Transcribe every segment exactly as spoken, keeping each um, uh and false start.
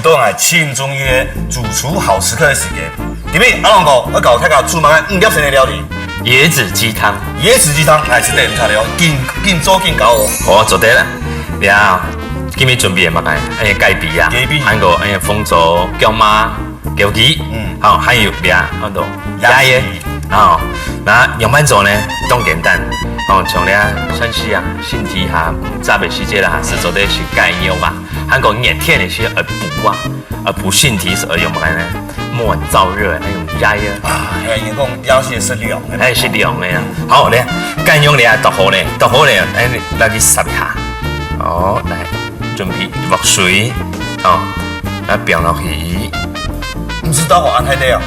到𠊎盡中意个主廚好食客个時間。今日阿龍哥愛教大家煮麼个五粒星个料理？椰子雞湯。椰子雞湯，哎，係等一下了，緊緊做緊搞哦。哦，做得了。呀，今日準備个麼个？哎，雞髀啊，雞髀。還有哎，紅棗、薑嫲、枸杞，嗯。好，還有呀，很多鴨胗。鴨胗。好，該仰般做呢？當簡單。哦，像這山西啊，身體哈，熱个時節啦，係做得食雞肉啊，還有熱天个時節愛補啊。 啊，補身體係愛用麼个呢？莫燥熱，愛用齋啊。啊，哎，人講要是是涼的。哎，係涼个啊。好咧，雞肉咧剁好咧，剁好咧，哎，來去煠一下。哦，來，準備鑊水，哦，來放落去。毋係到我恁大个哦。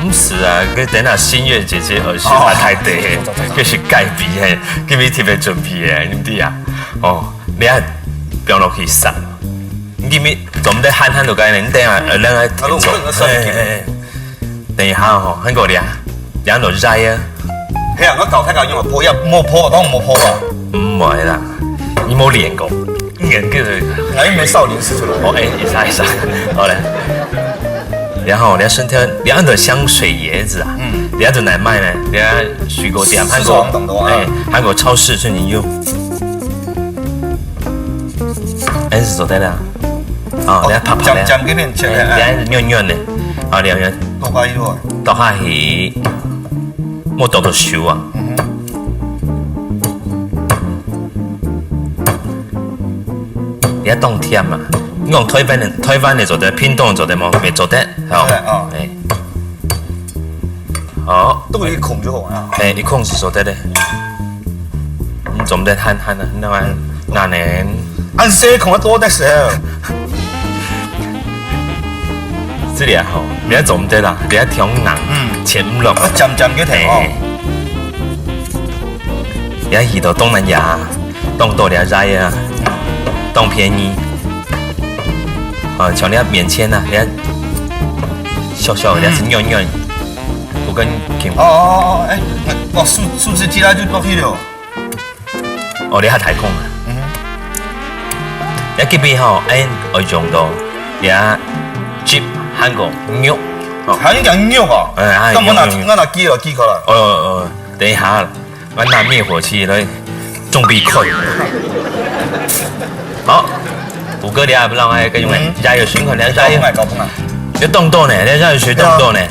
毋係啊，佢等下新月姐姐而係哦。恁大个，哦，走，走，走。佢係雞髀嘿，今日特別準備个，你知啊？哦，你看，放落去煠。 你今日做毋得閒閒就該呢，你等下，呃，等下，啊，我不能算你嘿，嘿，嘿。等一下吼，還過咧，兩朵齋啊。嘿啊，我搞太搞用了，破要莫破，當莫破啊。毋會啦，你無練過，練過。還又沒少林寺出來。哦，哎，一下一下，好嘞。然後你要順便，你要的香水椰子啊，嗯。你要在哪賣呢？你要水果店，韓國，四川廣東啊。哎，韓國超市是你用。 恁樣做得了。哦，哦，你看拍拍咧。尖尖个片切開，哎，你看軟軟个。好，你看，倒下去落。倒下去，莫倒到手啊。嗯哼。你看當甜嘛。你講台灣个，台灣个做得，屏東个做得無？也做得，吼。做得，哦。哎。好。倒落去控就好啊。哎，你控制做得个。 你做毋得閒閒啊，那麼，那呢？恁細空啊，多得少？這裡啊吼，你也做毋得啦，你也忒硬，嗯。切毋落。啊，尖尖个頭哦。嘿。你也去到東南亞，當多你也齋啊，當便宜。啊，像你也免錢啊，你也小小个，你也係軟軟，不跟緊。哦哦哦，哎，我樹樹枝枝啦就落去了。 哦，你還太空啊。嗯哼。你這邊吼，哎，愛用到，你啊，汁還過肉，哦。還有點肉哦。哎，還有肉，那我拿，肉，肉。那拿雞了，雞殼了。哦，哦，等一下，我拿滅火器來準備開。好，五個你也不讓哎，該用哎，嗯。加油，循環兩加油。搞不来，搞不来。要動動呢，你要學動動呢。對啊。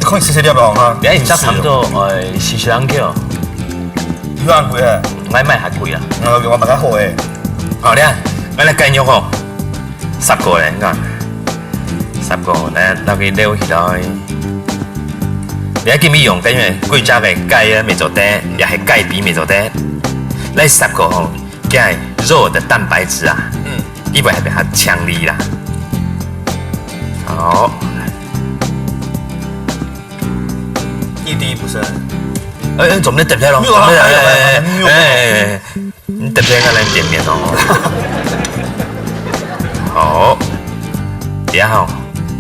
看你細細粒哦，哈。你看你差不多，哎，四十零克哦。 有恁貴嘿？𠊎買較貴啊。𠊎買較好誒。好，你看，𠊎來雞肉吼，煠過咧，你看，煠過，來，拿去撈起來。你看今日用个呢，歸隻个雞啊，乜做得，也係雞髀乜做得。來煠過吼，這肉的蛋白質啊，嗯。佢會比較強力啦。好。 一滴不剩。哎，哎，做麼个跌忒咯？沒有啊，做麼个？還有，還有，還有。哎，哎，哎，你跌忒，𠊎來點面哦。好，這下吼，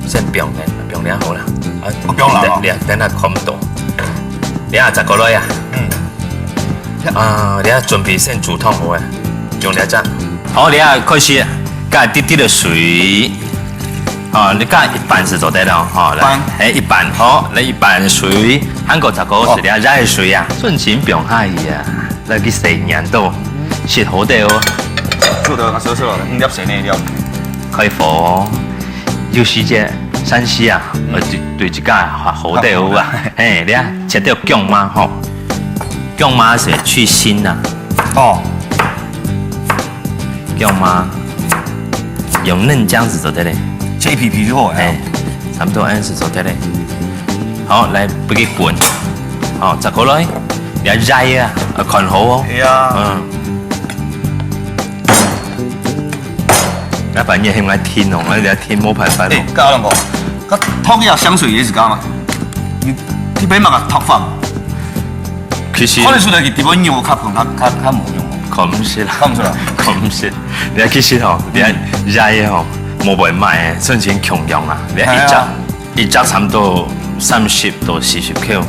先放咧，放這好啦。啊，哦，放啦哦。等，等下看毋到。這下再過來啊。嗯。啊，這下準備先煮湯好啊，用這隻。好，這下開始加滴滴个水。 哦，你加一半就做得了，吼，來，一半。嘿，一半，好，來一半水，還過十個係這熱个水啊，順情放下去啊，來去洗黏到，食好得哦。做得啊，收收了，五粒星个料理。開火，有時節山西啊，嗯。呃，對，對自家好，好得哦啊。好得。嘿，你看，切掉薑嫲吼，薑嫲係去腥啊。哦。薑嫲。 用嫩薑絲做得咧。切一皮皮就好了。哎，差不多恁樣就做得咧。好，來，分佢滾。好，再過來，你愛熱啊，愛看好哦。係啊。嗯。老闆，你還愛聽哦，𠊎這聽無辦法哦。哎，該阿龍哥，該燙這香水椰子乾嘛？你，你別麼个燙法？其實看得出來佢底背肉較香，較，較，較無用哦。看毋出啦。看毋出來。看毋出。 你看其實吼，你看熱个吼，無會賣个，算真共樣啊。你看一隻，哎呀。一隻差不多三十到四十克，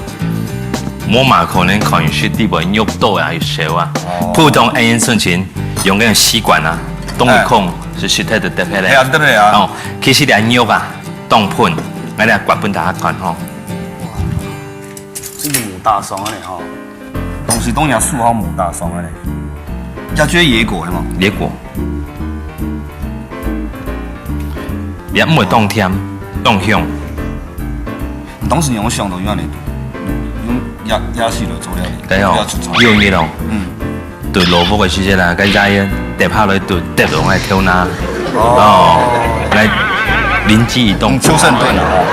無嘛可能看出底背肉多啊，有少啊。哦。普通恁樣算真用該吸管啊，當一空，哎。就食忒就得忒咧。係啊，就得忒啊。哦，其實這肉啊，當噴，𠊎來刮分大家看吼。這个無打爽个呢吼，東西當然素好無打爽个呢。這就係野果係無？野果。也毋會當甜，當香。你當時用想到用恁樣，用野，野菜來做料理，對哦，不要出錯。有味道。嗯。 對蘿蔔个時節啦，該牙煙跌下來就跌落來頭那。哦。哦，來靈機一動。嗯，秋盛燉啊，哦。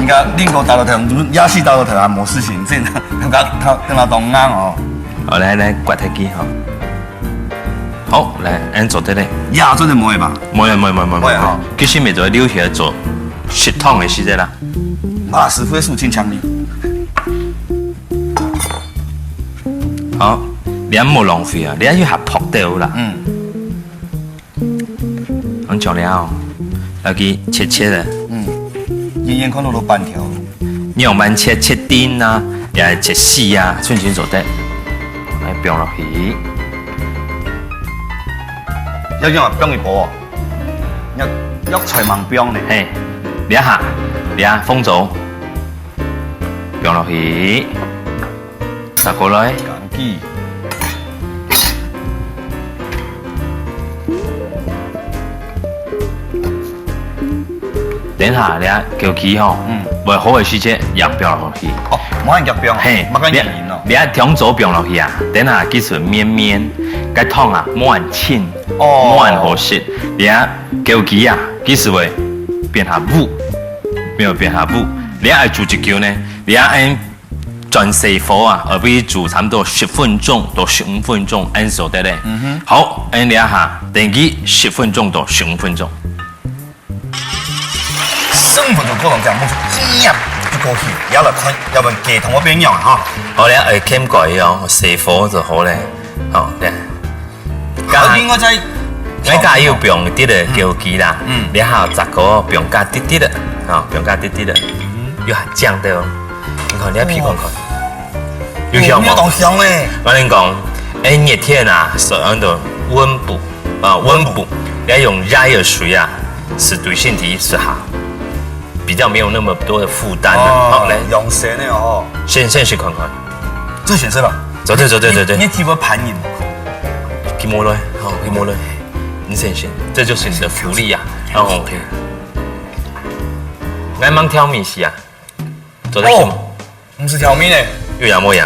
應該另个打到頭，也是打到頭啊，無事情，這樣，他，他，跟他當硬哦。好，來，來，刮忒佢吼。好，來，恁做得咧。呀，做得無會吧？無會，無會，無會，無會。無會哈。其實每做留下做食堂个時節啦。馬師傅个手真強呢。 好，你也莫浪費啊，你也有下薄掉啦。嗯。恁樣了哦，要去切切个。嗯。遠遠看到都半條。你用慢切，切丁啊，也切絲啊，全全做得。來放落去。要用啊，放一波哦。要，要菜盲放呢。嘿，這下，這下紅棗。 放落去，再過來。枸杞。等下，你看枸杞吼，嗯。會好个時節，也放落去。哦，無恁樣放，嘿，慢慢你，用哦。你看紅棗放落去啊，等下其實綿綿，該湯啊，無恁清，哦。無恁好食。你看枸杞啊，其實會變下烏，沒有變下烏。你看愛煮幾久呢？ 你愛恁轉細火啊，愛分佢煮差不多十分鐘到十五分鐘，恁就得咧。嗯哼。好，恁這下，等佢十分鐘到十五分鐘。十五分鐘過後，這樣燜出一入就過去，也來看，要不然雞湯會變樣啊哈。好咧，愛掀蓋哦，細火就好咧。好，對。 好，另外再，𠊎加有放滴个枸杞啦，嗯。你還有雜果放加滴滴个，吼，放加滴滴个，嗯。有還靚个哦。你看，你來鼻看看，哦。有香無？哦，有當香咧。我跟你講，哎，熱天啊，所謂的溫補啊，溫補，溫補。你要用熱个水啊，是對身體是好，比較沒有那麼多的負擔的。哦，好，來。養生的哦。先，先試看看。這選擇了。 走對，走對，走對。你，你有試過盤飲？去摸落，好，去摸落。你先選，這就是你的福利啊。哦，OK。𠊎吂調味係啊。走對。哦，毋係調味呢。有影無影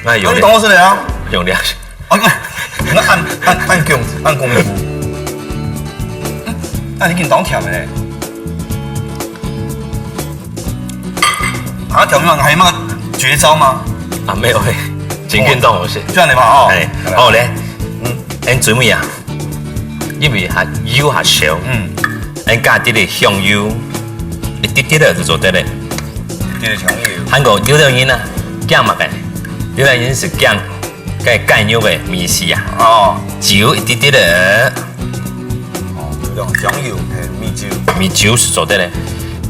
？𠊎用力。那你當我是誰啊？用力。啊，那，那恁，恁，恁強，恁功夫。嗯，那你緊當甜的咧。 啊，調味還有麼个絕招嗎？啊，沒有欸，真簡單，哦，我是。這樣的嘛，哦。哎，好嘞。嗯。恁準備啊，因為還油還少，嗯。恁加點个香油，一滴滴个就做得了。滴滴香油。還過有兜人啊，驚麼个？有兜人係驚該雞肉个味緒啊。哦。酒一滴滴个。 哦，用香油，嘿，米酒。米酒係做得个。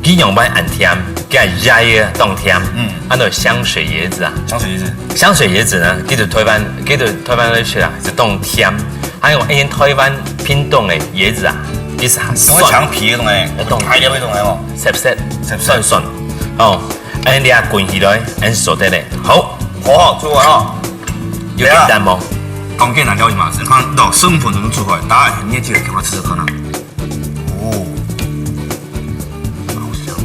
佢仰般恁甜，佢个葉仔當甜，嗯。安到香水椰子啊。香水椰子。香水椰子呢，佢就台灣，佢就台灣來食啊，係當甜。還有一些台灣屏東个椰子啊，佢係當酸。強皮个東西，當大粒个東西哦。澀澀，澀澀。酸酸。哦，恁樣你啊滾起來，恁係做得个。好。好，好，做完哦。有簡單無？當簡單了解嘛，你看到十五分鐘就出來，大家很熱情的，給我吃吃看啊。 哦，好香。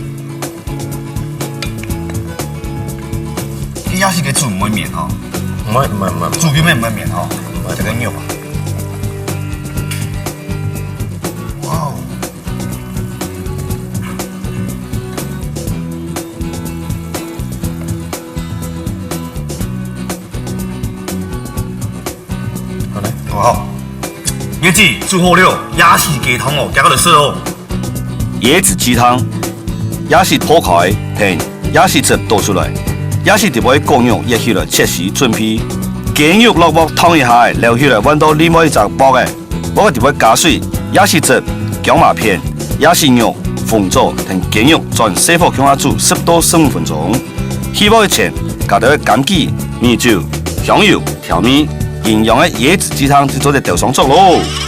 這也係个煮毋會綿吼。毋會，毋會，毋會。煮根本毋會綿吼。毋會。這个肉啊。哇哦。好嘞。哇哦。椰子煮好了，椰絲雞湯哦，這个就食哦。 椰子雞湯，椰絲破開，跈椰絲汁倒出來，椰絲裡背个果肉挖起來切絲準備。雞肉落鑊燙一下，撈起來換到另外一隻鑊仔，鑊仔裡背加水、椰絲汁、薑嫲片、椰絲肉、紅棗同雞肉轉細火共下煮十到十五分鐘。起鑊以前，加兜仔枸杞、米酒、香油、 調味，營養个椰子雞湯就做得鬥上桌咯。